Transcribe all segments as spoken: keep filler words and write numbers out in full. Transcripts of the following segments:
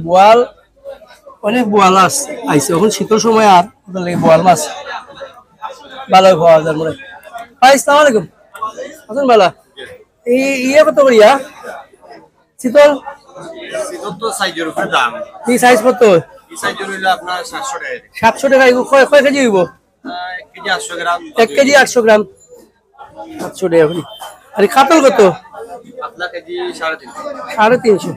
বোয়াল, অনেক বোয়াল আস আইছে। এখন শীতর সময় আর ওটার লাগি বোয়াল মাছ ভালো পাওয়া যায় মনে হয়। ভাই, আসসালামু আলাইকুম। আছেন ভালা? এই ইয়ে কত করিয়া? চিতল? চিতল তো সাইজের উপরে দাম। এই সাইজ কত? এই সাইজের হইলো আপনার সাতশো টাকা। সাতশো টাকা। এগুলো কয়, কয় কেজি হইব? আহ, এক কেজি আটশো গ্রাম। এক কেজি আটশো গ্রাম। সাতশো টাকা করে। আর এই কাতল কত? কাতলা কেজি সাড়ে তিনশো। সাড়ে তিনশো।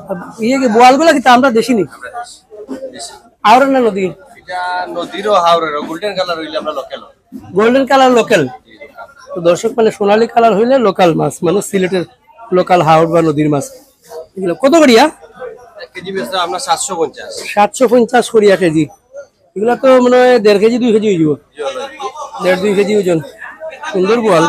আর ইয়ে কি বোয়ালগুলা কিন্তু আমরা দেশি নি? আমরা দেশি। দেশি। হাওরের না নদী? এটা নদীরও হাওরেরও, গোল্ডেন কালার হইলে আমরা লোকাল। Golden colour local. তো দর্শক, মানে সোনালী কালার হইলে লোকাল মাছ, মানে সিলেটের লোকাল হাওর বা নদীর মাছ। এগুলো কত করিয়া? এক কেজি বেচলে আমরা সাতশো পঞ্চাশ। সাতশো পঞ্চাশ করিয়া কেজি। এগুলা তো মনে হয় দেড় কেজি, দুই কেজি হয়ে যাবো। দেড়, দুই কেজি ওজন। সুন্দর বোয়াল।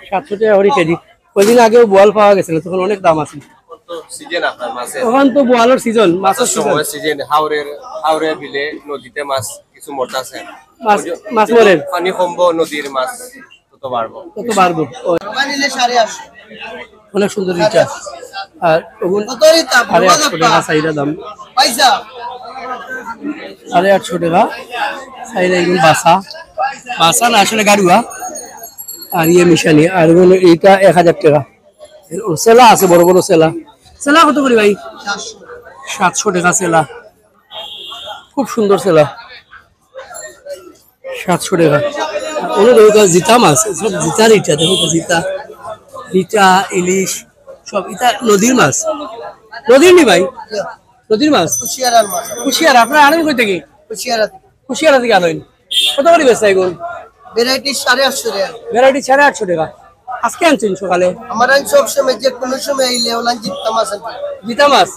সাতশো টাকা করে কেজি। কয়দিন আগেও বোয়াল পাওয়া গেছিল, তখন অনেক দাম আছে। এখন তো সিজন আপনার মাছের। এখন তো বোয়ালের সিজন, মাছের মাছের সিজন। সময় সিজন, হাওরের, হাওরে বিলে নদীতে মাছ কিছু মরতাছে। মাছ, ওই যে মাছ মরের। পানি কমবো, নদীর মাছ তত বাড়বো। তত বাড়বো। ও। অনেক সুন্দর ইটা। আর ওগুন কত ইটা? সাড়ে আটশো টাকা চাইরা দাম। পয়সা। সাড়ে আটশো টাকা চাইরা এগুন বাসা। বাসা না, আসলে গাড়ুয়া। আর ইয়ে মিশানি। আর এগুন ইটা এক হাজার টাকা। ও সেলা আছে, বড় বড় সেলা। সেলা কত করি ভাই? সাতশো টাকা সেলা। খুব সুন্দর সেলা। সাতশো টাকা। ওগুলো দেখো তো জিতা মাছ, সব জিতার ইটা, দেখো তো জিতা, ইটা, ইলিশ, সব ইটা নদীর মাছ। নদীর নি ভাই? নদীর মাছ? কুশিয়ারার মাছ। কুশিয়ারা, আপনারা আনেন কই থেকে? কুশিয়ারা থেকে। কুশিয়ারা থেকে আনেন। কত করে বেচা এগুলো? ভ্যারাইটি সাড়ে আটশো টাকা। ভ্যারাইটি সাড়ে আটশো টাকা। আজকে আনছেন সকালে? আমার আন সব সময়, যে কোনো সময় আইলে ওলান জিতা মাছ আনতে। জিতা মাছ?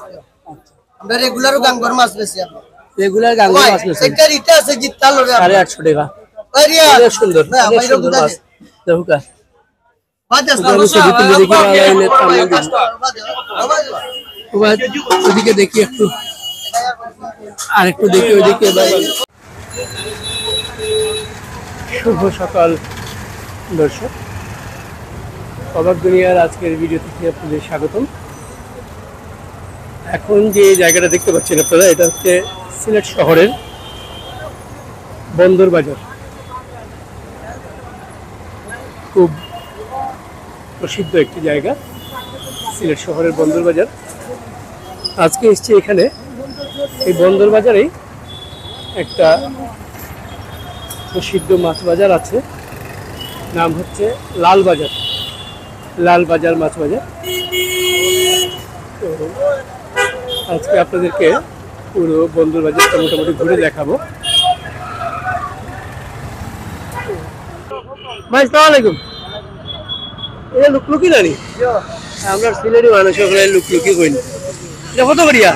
আমরা রেগুলারও গাঙ্গর মাছ বেচি আমরা। রেগুলার গাঙ্গর ভাই, মাছ বেচেন? একটা ইটা আছে, জিত্তা লড়ে সাড়ে আটশো টাকা। আরে ইয়া। অনেক সুন্দর, না, অনেক ভাই, সুন্দর মাছ। দেখুকা। বাদ দে, ওকে আমি ছবি তুলে দেখি, ভাই, এনে থামে দিন। বাদ দে, বাদ দে। ও ভাই, ওদিকে দেখি একটু। আর একটু দেখি ওইদিকে, ভাই। শুভ সকাল দর্শক, অবাক দুনিয়ার আজকের ভিডিও থেকে আপনাদের স্বাগতম। এখন যে জায়গাটা দেখতে পাচ্ছেন আপনারা, এটা হচ্ছে সিলেট শহরের বন্দর বাজার। খুব প্রসিদ্ধ একটি জায়গা, সিলেট শহরের বন্দর বাজার। আজকে এসছি এখানে, এই বন্দর বাজারেই একটা প্রসিদ্ধ মাছ বাজার আছে, নাম হচ্ছে লাল বাজার, লাল বাজার মাছ বাজার। তো আজকে আপনাদেরকে পুরো বন্দর বাজারটা মোটামুটি ঘুরে দেখাবো। ভাই, সালাম আলাইকুম। এটা লুকলুকি না নি? আমরা সিলেটি মানুষ, ওখানে লুকলুকি কই না। এটা কত করিয়া?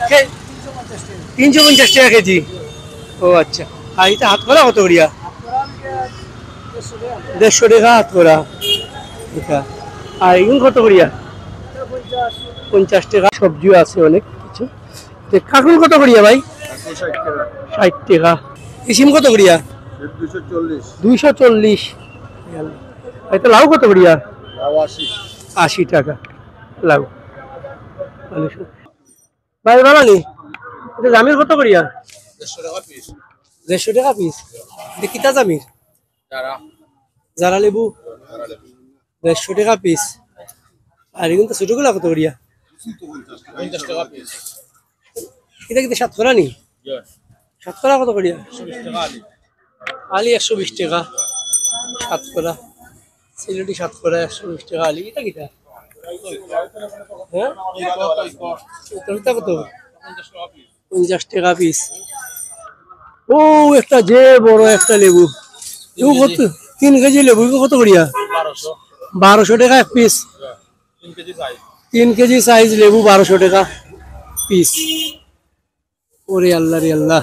কে-, তিনশো পঞ্চাশ টাকা কেজি। ও আচ্ছা। আর এটা হাত করা কত করিয়া? দেড়শো টাকা হাত করা। এটা। আর এগুলো কত করিয়া? পঞ্চাশ টাকা। সবজিও আছে অনেক কিছু। তো কাকুল কত করিয়া ভাই? কাকুল ষাট টাকা। ষাট টাকা। ইসিম কত করিয়া? দুইশো চল্লিশ। দুইশো চল্লিশ। এটা লাউ কত করিয়া? লাউ আশি। আশি টাকা লাউ। ভাই, ভালা নি? এটা জামির কত করিয়া? দেড়শো টাকা পিস। দেড়শো টাকা পিস? এটা কিতা জামির? যারা। যারা লেবু? যারা লেবু। দেড়শো টাকা পিস। আর এগুলো তো ছোটগুলা কত করিয়া? পঞ্চাশ টাকা পিস। এটা কিন্তু সাতকরা নি? ইয়া। সাতকরা কত করিয়া? একশো বিশ টাকা আলি। আলি একশো বিশ টাকা। সাতকরা। সিলেটি সাতকরা একশো বিশ টাকা আলি। এটা কিটা? হ্যাঁ? এটা, এটা কত? পঞ্চাশ টাকা পিস। পঞ্চাশ টাকা পিস। ও, একটা যে বড় একটা লেবু। ও কত? তিন কেজি লেবু, ও কত করিয়া? বারোশো। বারোশো টাকা এক পিস। তিন কেজি সাইজ। তিন কেজি সাইজ লেবু, বারোশো টাকা পিস। ওরে আল্লাহ রে আল্লাহ।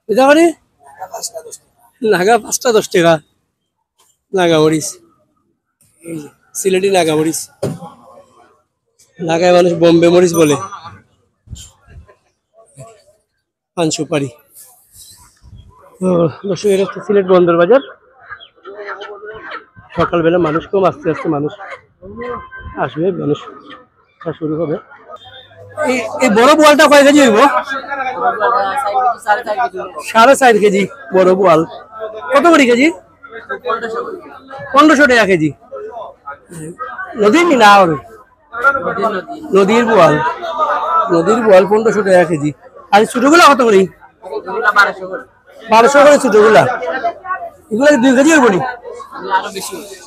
এটা করে? নাগা পাঁচটা দশ টাকা। নাগা মরিচ। এই যে, সিলেটি নাগা মরিচ। নাগায় মানুষ বোম্বে মরিচ বলে। পান সুপারি। তো দর্শক, এটা হচ্ছে সিলেট বন্দর বাজার। সকালবেলা মানুষ কম, আস্তে আস্তে মানুষ আসবে, মানুষ শুরু হবে। এই এই বড় বোয়ালটা কয় কেজি হইব? সাড়ে চার কেজি বড় বোয়াল। কত করি কেজি? পনেরোশো টাকা কেজি। নদীর নি না আর? নদীর বোয়াল। নদীর বোয়াল পনেরোশো টাকা কেজি। আর ছোটগুলা কত করি? বারোশো করে ছোটগুলা। এগুলা কি দুই কেজি হইব নি?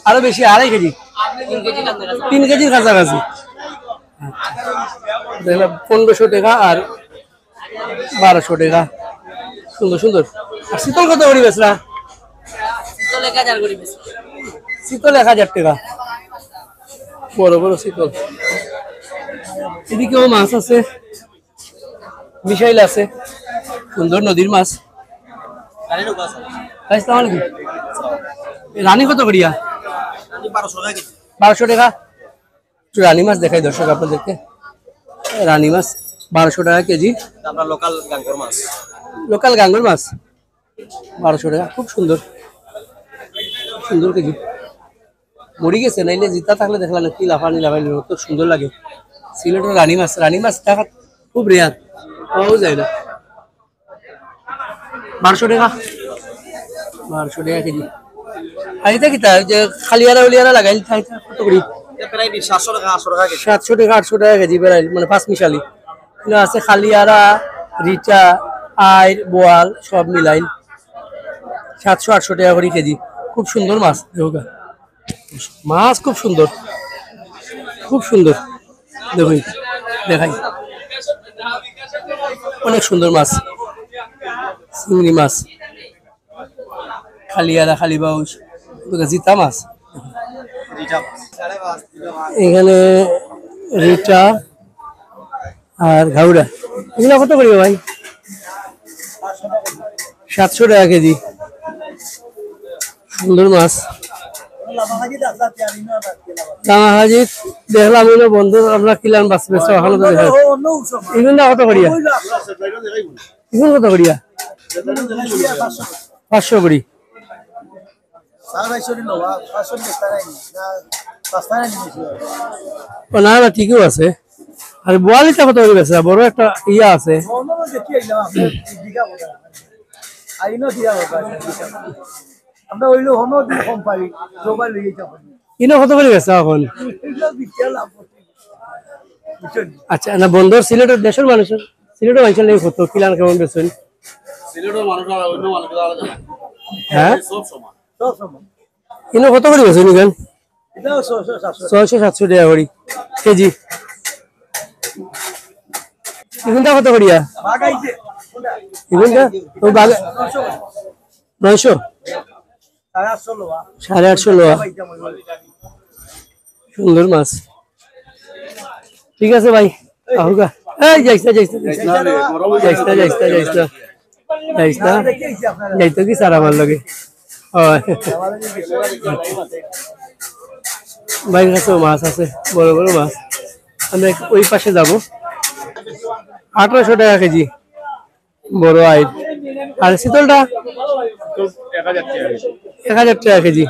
আরো বেশি, আড়াই কেজি। তিন কেজির কাছাকাছি। আচ্ছা। দেখলাম পনেরোশো টাকা আর বারোশো টাকা। সুন্দর সুন্দর। আর শীতল কত করি বেচরা? শীতল এক হাজার টাকা। বড় বড় শীতল। এদিকেও মাছ আছে, মিশাইল আছে, সুন্দর নদীর মাছ। ভাই, আসসালামু আলাইকুম। রানী কত করিয়া? বারোশো টাকা। একটু রানী মাছ দেখাই দর্শক আপনাদেরকে। রানী মাছ বারোশো টাকা কেজি। আমরা লোকাল গাঙ্গর মাছ। লোকাল গাঙ্গর মাছ বারোশো টাকা, খুব সুন্দর, সুন্দর কেজি। মরি গেছে, নাইলে জিতা থাকলে দেখলাম কি লাফানি লাফানি, কত সুন্দর লাগে। সিলেটের রানী মাছ, রানী মাছ দেখা খুব রেয়ার, পাওয়াও যায় না। বারোশো টাকা, বারোশো টাকা কেজি। আর এটা কিতা, যে খালিয়ারা উলিয়ারা লাগাইল, তাই এটা কত করি? এটা প্রায় সাতশো টাকা, আটশো টাকা কেজি। সাতশো টাকা, আটশো টাকা কেজি বেড়াইল, মানে পাঁচ মিশালি। এখানে আছে খালিয়ারা, রিটা, আইর, বোয়াল সব মিলাইল সাতশো আটশো টাকা করে কেজি। খুব সুন্দর মাছ, দেখো গা। মাছ খুব সুন্দর, খুব সুন্দর। দেখুন, দেখাই, অনেক সুন্দর মাছ, চিংড়ি মাছ, খালিয়ারা, খালি বাউস, ওটা জিতা মাছ। এখানে রিটা আর ঘাউরা, এগুলা কত করি ভাই? সাতশো টাকা কেজি। সুন্দর মাছ। লামা হাজি দেখলাম, এগুলো বন্ধ, আমরা কিলান বাস বেচা, ওখানে তো দেখা। এগুলো কত করিয়া? এগুলো কত করিয়া? পাঁচশো করি। ও না, না, ঠিকই আছে। আর বোয়ালিটা কত করি বেচরা? বড় একটা ইয়া আছে। আমরা হইলেও হনো দিন কম পাই, সবাই লইয়া যাবো। ইনো কত করি বেচরা এখন? এগুলো বিকেল আপত্তি। বুঝছেন? আচ্ছা, না, বন্দর সিলেটের দেশের মানুষের, সিলেটের মানুষের লাগে কত, কিলান কেমন বেচরা? সিলেটের মানুষ আর অন্য মানুষের আলাদা না। হ্যাঁ? সব সমান। সব সমান। ইনো কত করি বেচরা এখান? এটাও ছয়শো, সাতশো। ছয়শো, সাতশো টাকা করি কেজি। এগুনটা কত করিয়া? বাগাইছে। এগুনটা? ও বাগা-, নয়শো? সাড়ে আটশো লোয়া। সাড়ে আটশো লোয়া। সুন্দর মাছ। ঠিক আছে ভাই, আহুগা। এই, যাইস না, যাইস না, যাইস না। যাইস না, যাইস না, যাইস না। যাইস না। যাইতো কি স্যার আমার লগে? ও। ভাইর কাছেও মাছ আছে, বড় বড় মাছ। আমরা এক-, ওই পাশে যাব। আঠারোশো টাকা কেজি বড় আইর। আর শীতলটা? এক হাজার টাকা। এক হাজার টাকা কেজি।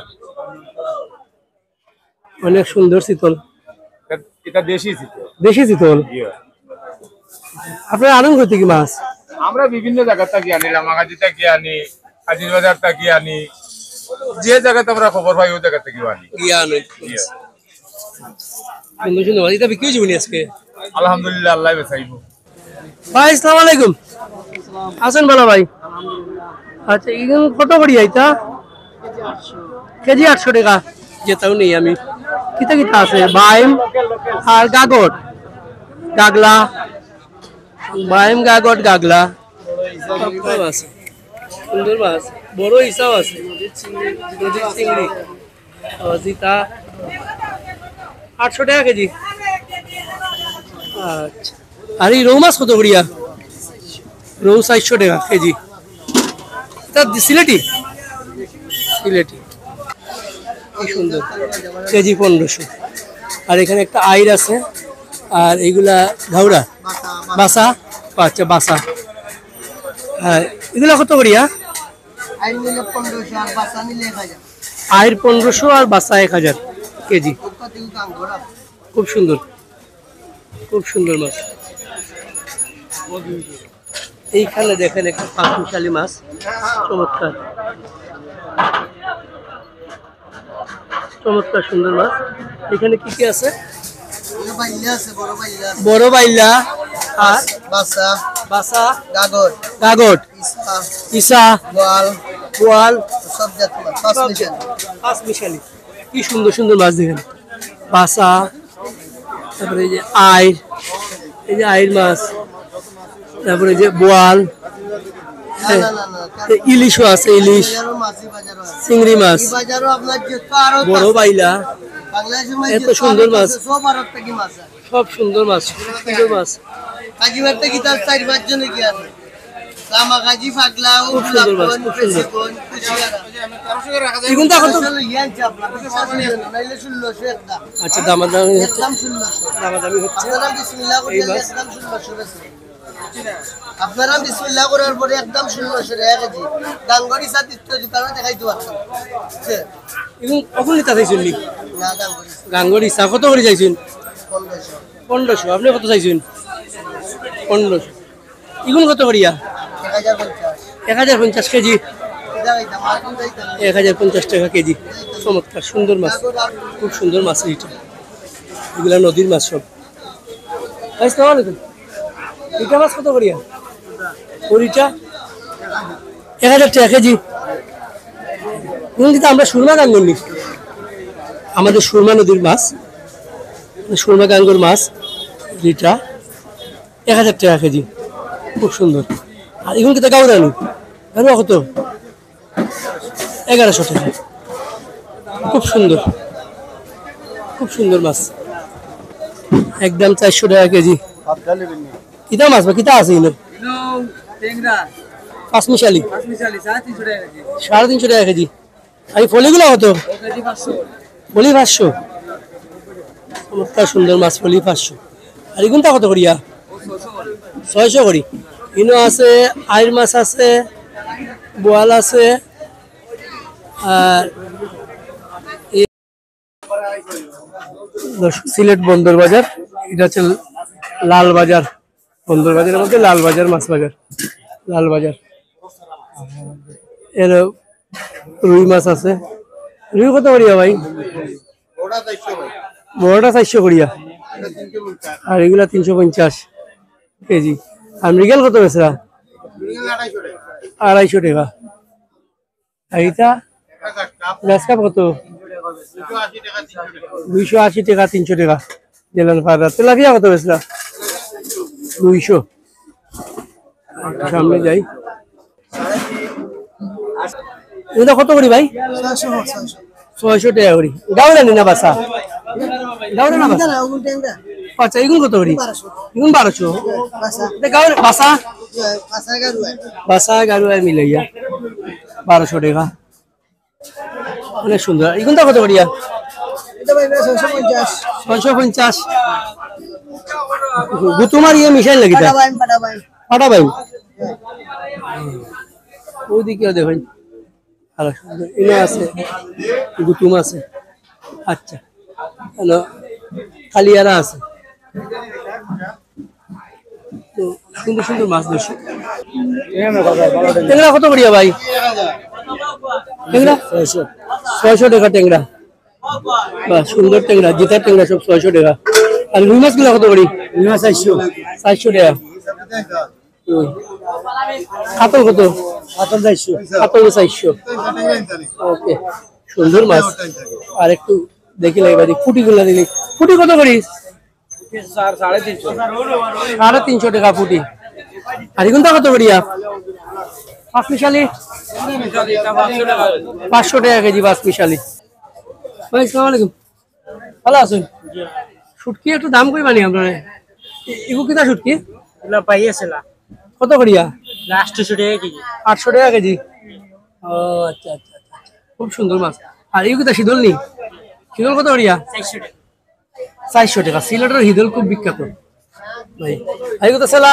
অনেক সুন্দর শীতল। এটা, এটা দেশি শীতল। দেশি শীতল? জি। আপনারা আনেন কই থাকি মাছ? আমরা বিভিন্ন জায়গা থাকি আনি, লামাকাজি থাকি আনি, হাজির বাজার থাকি আনি, যে জায়গাতে আমরা খবর পাই ওই জায়গা থাকি আনি। গিয়া আনেন। জি। সুন্দর সুন্দর মাছ। এটা বিক্রি হইব নি আজকে? আলহামদুলিল্লাহ, আল্লাহ বেচাইব। ভাই, আসসালামু আলাইকুম। আছেন ভালা ভাই? আচ্ছা, ইগুন কত করি এটা? কেজি আটশো টাকা। যেটাও নেই আমি। কিতা কিতা আছে? বাইম আর গাগট, গাগলা। বাইম, গাগট, গাগলা। সব আছে। সুন্দর মাছ। বড় ইছাও আছে। নদীর চিংড়ি। ও, জিতা। আটশো টাকা কেজি। আচ্ছা। আর এই রৌ মাছ কত করিয়া? রৌ চারশো টাকা কেজি। এটা দি-, সিলেটি? সিলেটি। কি সুন্দর। কেজি পনেরোশো। আর এখানে একটা আইর আছে। আর এইগুলা ঘাউরা? বাসা? আচ্ছা, বাসা। আর এগুলা কত করিয়া? আইর নিলে পনেরোশো আর বাসা নিলে এক হাজার। আইর পনেরোশো আর বাসা এক হাজার কেজি। খুব সুন্দর। খুব সুন্দর মাছ। এইখানে দেখেন একটা পাঁচমিশালি মাছ, চমৎকার, চমৎকার সুন্দর মাছ। এখানে কি কি আছে? বড় বাইল্লা আছে, বড় বাইল্লা আছে। বড় বাইল্লা আর বাসা। বাসা। গাগর। গাগর। ইসা। ইসা। বোয়াল। বোয়াল। সব জাত মাছ, পাঁচমিশালি। পাঁচমিশালি। কি সুন্দর সুন্দর মাছ দেখেন, বাসা, তারপরে এই যে আইর, এই যে আইর মাছ, তারপরে এই যে বোয়াল, হ্যাঁ, এই ইলিশও আছে, ইলিশ, চিংড়ি মাছ। বড় বাইলা, এত সুন্দর মাছ। সব সুন্দর মাছ, সুন্দর মাছ। কাজিবারটা কি তার চার পাঁচ জনে কি আছে? লামা কাজি, পাগলা, খুব সুন্দর মাছ, খুব সুন্দর। এগুন তো এখন তো আসলে ইয়ান চাপ না, বিশ্বাস হইল না, নাইলে ষোলোশো একদম। আচ্ছা, দামাদামি হচ্ছে। একদম ষোলোশো। দামাদামি হচ্ছে। আপনারা বিসমিল্লাহ করে এই মাছ। একদম ষোলোশো বেচে। আপনারা বিসমিল্লাহ করার পরে একদম ষোলোশো টাকা কেজি। গাঙ্গরি সাথে দোকানে দেখাইতে পারছেন। এগুন কখন নিতে চাইছেন নি? না, গাঙ্গরি। গাঙ্গরি চা কত করে চাইছেন? পনেরোশো। পনেরোশো। আপনি কত চাইছেন? পনেরোশো। এগুন কত করিয়া? এক হাজার পঞ্চাশ। এক হাজার পঞ্চাশ কেজি। এক হাজার পঞ্চাশ টাকা কেজি। চমৎকার, সুন্দর মাছ, খুব সুন্দর মাছ এইটা। এগুলা নদীর মাছ সব। ভাই, আসসালামু আলাইকুম। রিটা মাছ কত করিয়া? ও রিটা? এক হাজার টাকা কেজি। কোন দিকে আমরা সুরমা গাঙ্গর নি? আমাদের সুরমা নদীর মাছ, সুরমা গাঙ্গর মাছ, রিটা, এক হাজার টাকা কেজি। খুব সুন্দর। আর এখন কিতা গাউরানি? গাউরা কত? এগারোশো টাকা। খুব সুন্দর, খুব সুন্দর মাছ, একদম চারশো টাকা কেজি। কিতা মাছ বা কিতা আছে এনে? পাঁচমিশালি। সাড়ে তিনশো টাকা কেজি। আর এই ফলিগুলা কত? ফলি পাঁচশো। চমৎকার সুন্দর মাছ, ফলি পাঁচশো। আর এগুনটা কত করিয়া? ছয়শো করি। ইনো আছে, আইর মাছ আছে, বোয়াল আছে, আর এই দর্শক, সিলেট বন্দর বাজার, এটা হচ্ছে লাল বাজার। বন্দর বাজারের মধ্যে লাল বাজার, মাছ বাজার, লাল বাজার। এর রুই মাছ আছে। রুই কত করিয়া ভাই? বড়টা চারশো করিয়া, আর এগুলা তিনশো পঞ্চাশ কেজি। আর মৃগেল কত বেচরা? আড়াইশো টাকা। আর এটা গ্রাস কার্প কত? দুইশো আশি টাকা, তিনশো টাকা। জেলান ফাররা। তেলাপিয়া কত বেচরা? দুইশো। সামনে যাই। এটা কত করি ভাই? ছয়শো, ছয়শো। ছয়শো টাকা করি। গাউরানি না বাসা? গাউরা না বাসা? আচ্ছা, এগুন কত করি? এগুন বারোশো। এটা গাউরা বাসা? বাসা গাউরা মিলাইয়া বারোশো টাকা। অনেক সুন্দর। এগুনটা কত করিয়া? ছয়শো পঞ্চাশ। গুতুম আর ইয়ে মিশাইল নাকি তা? পাটা বাইম। ওইদিকে দেখেন। আর ইনো আছে, গুতুম আছে। আচ্ছা, হ্যালো, কালিয়ারা আছে। তো সুন্দর সুন্দর মাছ ধরছি। টেংরা কত করিয়া ভাই? টেংরা? ছয়শো। ছয়শো টাকা টেংরা। বাহ, সুন্দর টেংরা, জিতা টেংরা সব ছয়শো টাকা। আর রুই মাছগুলা কত করি? রুই মাছ চারশো। চারশো টাকা। হুম। কাতল কত? কাতল চারশো। কাতল চারশো। ওকে, সুন্দর মাছ। আর একটু দেখি লাগে ভাই, ফুটিগুলা দেখি। ফুটি কত করি? সাড়ে তিনশো। সাড়ে তিনশো টাকা ফুটি। আর এগুনটা কত করিয়া? পাঁচমিশালি? পাঁচশো টাকা কেজি পাঁচমিশালি। ভাই, আসসালামু আলাইকুম। ভালা আছইন? শুটকি একটু দাম কইবা নি আপনারা? এ-, এগু কিতা শুটকি? এগুলা পাই আছে না। কত করিয়া? না, আটশো টাকা কেজি। আটশো টাকা কেজি? ও, আচ্ছা, আচ্ছা, আচ্ছা, আচ্ছা। খুব সুন্দর মাছ। আর এগু কিতা শিদল নি? শিদল কত করিয়া? চারশো টাকা। চারশো টাকা। সিলেটের শিদল খুব বিখ্যাত। ভাই, আর এগু তো সেলা?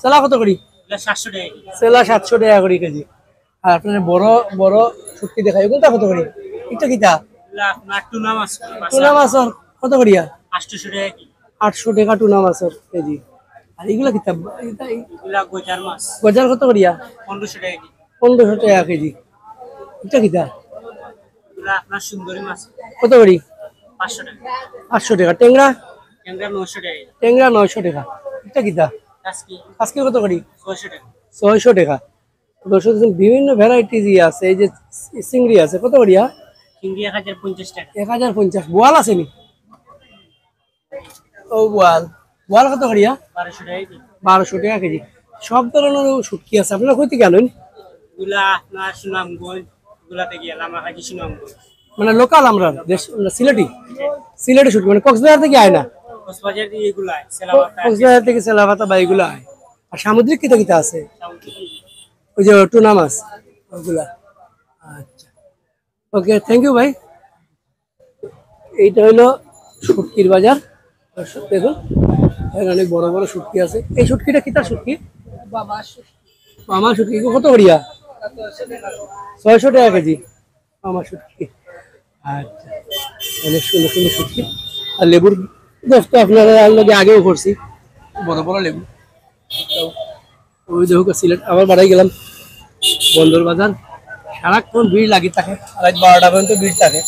সেলা কত করি? এগুলা সাতশো টাকা কেজি। সেলা সাতশো টাকা করি কেজি। আর আপনার বড় বড় শুটকি দেখাই, এগুনটা কত করি? এটা কিতা? এগুলা আপনার টুনা মাছ, টুনা মাছ আর কত করিয়া? আটশো টাকা কেজি। আটশো টাকা টুনা মাছের কেজি। আর এগুলা কিতা? এটা এই এগুলা গজার মাছ। গজার কত করিয়া? পনেরোশো টাকা কেজি। পনেরোশো টাকা কেজি। এটা কিতা? এগুলা আপনার সুন্দরী মাছ। কত করি? পাঁচশো টাকা। পাঁচশো টাকা। টেংরা? টেংরা নয়শো টাকা কেজি। টেংরা নয়শো টাকা। এটা কিতা? কাসকি। কাসকি কত করি? ছয়শো টাকা। ছয়শো টাকা। দর্শক, বিভিন্ন ভ্যারাইটিজ ইয়ে আছে। এই যে চিংড়ি আছে, কত করিয়া? চিংড়ি এক হাজার পঞ্চাশ টাকা। এক হাজার পঞ্চাশ। বোয়াল আছে নি? ও বোয়াল। বোয়াল কত করিয়া? বারোশো টাকা কেজি। বারোশো টাকা কেজি। সব ধরনের শুটকি আছে। আপনারা কই থেকে আনেন? এগুলা আপনার সুনামগঞ্জ, এগুলা থেকে এলাম, হাজি সুনামগঞ্জ। মানে লোকাল আমরা, দেশ, আমরা সিলেটি। সিলেটি শুটকি, মানে কক্সবাজার থেকে আয় না? কক্সবাজার থেকে এগুলা আয়, সেলাপাতা। কক্সবাজার থেকে সেলাপাতা বা এগুলা আয়। আর সামুদ্রিক কিতা কিতা আছে? সামুদ্রিক। ওই যে টুনা মাছ, ওগুলা। আচ্ছা, ওকে, থ্যাংক ইউ ভাই। এইটা হইলো শুটকির বাজার। দর্শক দেখুন, এখানে অনেক বড় বড় শুটকি আছে। এই শুটকিটা কিতা শুটকি? বাবা শুটকি। মামা শুটকি, কত করিয়া? ছয়শো টাকা কেজি। মামা শুটকি। আচ্ছা, অনেক সুন্দর সুন্দর শুটকি। আর লেবুর গছ তো আপনারা আর লগে আগেও করছি, বড় বড় লেবু। তো ওই দেখুক সিলেট, আবার বাড়াই গেলাম বন্দর বাজার। সারাক্ষণ ভিড় লাগি থাকে, রাত বারোটা পর্যন্ত ভিড় থাকে।